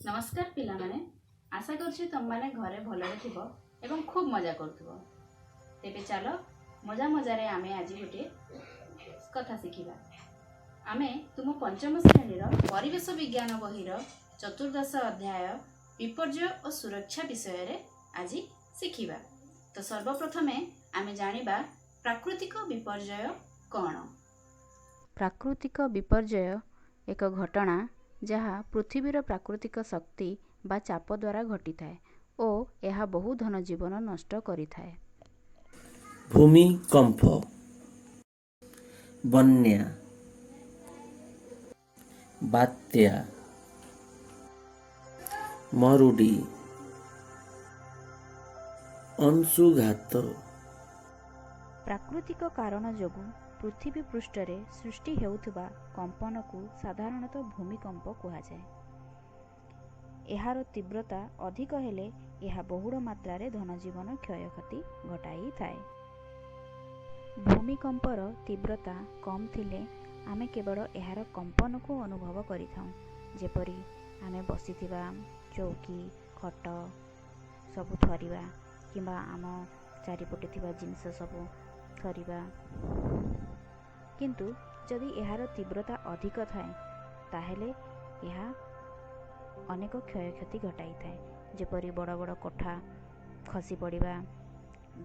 ନମସ୍କାର ପିଲାମାନେ, ଆଶା କରୁଛି ତୁମମାନେ ଘରେ ଭଲରେ ଥିବ ଏବଂ ଖୁବ୍ ମଜା କରୁଥିବ। ତେବେ ଚାଲ ମଜା ମଜାରେ ଆମେ ଆଜି ଗୋଟିଏ କଥା ଶିଖିବା। ଆମେ ତୁମ ପଞ୍ଚମ ଶ୍ରେଣୀର ପରିବେଶ ବିଜ୍ଞାନ ବହିର ଚତୁର୍ଦ୍ଦଶ ଅଧ୍ୟାୟ ବିପର୍ଯ୍ୟୟ ଓ ସୁରକ୍ଷା ବିଷୟରେ ଆଜି ଶିଖିବା। ତ ସର୍ବପ୍ରଥମେ ଆମେ ଜାଣିବା ପ୍ରାକୃତିକ ବିପର୍ଯ୍ୟୟ କ'ଣ। ପ୍ରାକୃତିକ ବିପର୍ଯ୍ୟୟ ଏକ ଘଟଣା ଯାହା ପୃଥିବୀର ପ୍ରାକୃତିକ ଶକ୍ତି ବା ଚାପ ଦ୍ୱାରା ଘଟିଥାଏ ଓ ଏହା ବହୁ ଧନଜୀବନ ନଷ୍ଟ କରିଥାଏ। ଭୂମିକମ୍ପ, ବନ୍ୟା, ବାତ୍ୟା, ମରୁଡ଼ି, ଅଂଶୁଘାତ। ପ୍ରାକୃତିକ କାରଣ ଯୋଗୁଁ ପୃଥିବୀ ପୃଷ୍ଠରେ ସୃଷ୍ଟି ହେଉଥିବା କମ୍ପନକୁ ସାଧାରଣତଃ ଭୂମିକମ୍ପ କୁହାଯାଏ। ଏହାର ତୀବ୍ରତା ଅଧିକ ହେଲେ ଏହା ବହୁଳ ମାତ୍ରାରେ ଧନଜୀବନ କ୍ଷୟକ୍ଷତି ଘଟାଇଥାଏ। ଭୂମିକମ୍ପର ତୀବ୍ରତା କମ୍ ଥିଲେ ଆମେ କେବଳ ଏହାର କମ୍ପନକୁ ଅନୁଭବ କରିଥାଉ, ଯେପରି ଆମେ ବସିଥିବା ଚୌକି, ଖଟ ସବୁ ଥରିବା କିମ୍ବା ଆମ ଚାରିପଟେ ଥିବା ଜିନିଷ ସବୁ ଥରିବା। କିନ୍ତୁ ଯଦି ଏହାର ତୀବ୍ରତା ଅଧିକ ଥାଏ, ତାହେଲେ ଏହା ଅନେକ କ୍ଷୟକ୍ଷତି ଘଟାଇଥାଏ, ଯେପରି ବଡ଼ ବଡ଼ କୋଠା ଖସି ପଡ଼ିବା,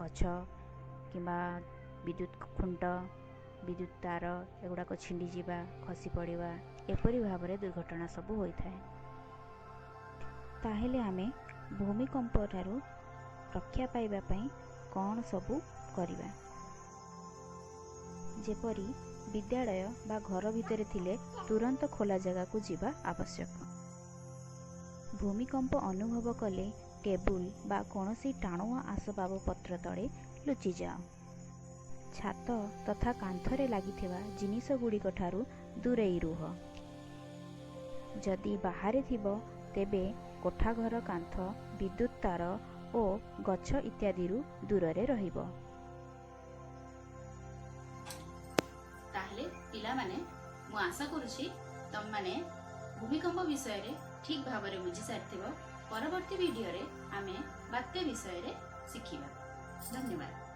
ଗଛ କିମ୍ବା ବିଦ୍ୟୁତ ଖୁଣ୍ଟ, ବିଦ୍ୟୁତ ତାର ଏଗୁଡ଼ାକ ଛିଣ୍ଡିଯିବା, ଖସି ପଡ଼ିବା, ଏପରି ଭାବରେ ଦୁର୍ଘଟଣା ସବୁ ହୋଇଥାଏ। ତାହେଲେ ଆମେ ଭୂମିକମ୍ପ ଠାରୁ ରକ୍ଷା ପାଇବା ପାଇଁ କ'ଣ ସବୁ କରିବା? ଯେପରି ବିଦ୍ୟାଳୟ ବା ଘର ଭିତରେ ଥିଲେ ତୁରନ୍ତ ଖୋଲା ଜାଗାକୁ ଯିବା ଆବଶ୍ୟକ। ଭୂମିକମ୍ପ ଅନୁଭବ କଲେ ଟେବୁଲ ବା କୌଣସି ଟାଣୁଆ ଆସବାବପତ୍ର ତଳେ ଲୁଚିଯାଅ। ଛାତ ତଥା କାନ୍ଥରେ ଲାଗିଥିବା ଜିନିଷଗୁଡ଼ିକ ଠାରୁ ଦୂରେଇ ରୁହ। ଯଦି ବାହାରେ ଥିବ, ତେବେ କୋଠାଘର କାନ୍ଥ, ବିଦ୍ୟୁତ ତାର ଓ ଗଛ ଇତ୍ୟାଦିରୁ ଦୂରରେ ରହିବ। ତାହେଲେ ପିଲାମାନେ, ମୁଁ ଆଶା କରୁଛି ତମମାନେ ଭୂମିକମ୍ପ ବିଷୟରେ ଠିକ୍ ଭାବରେ ବୁଝି ସାରିଥିବ। ପରବର୍ତ୍ତୀ ଭିଡ଼ିଓରେ ଆମେ ବାତ୍ୟା ବିଷୟରେ ଶିଖିବା। ଧନ୍ୟବାଦ।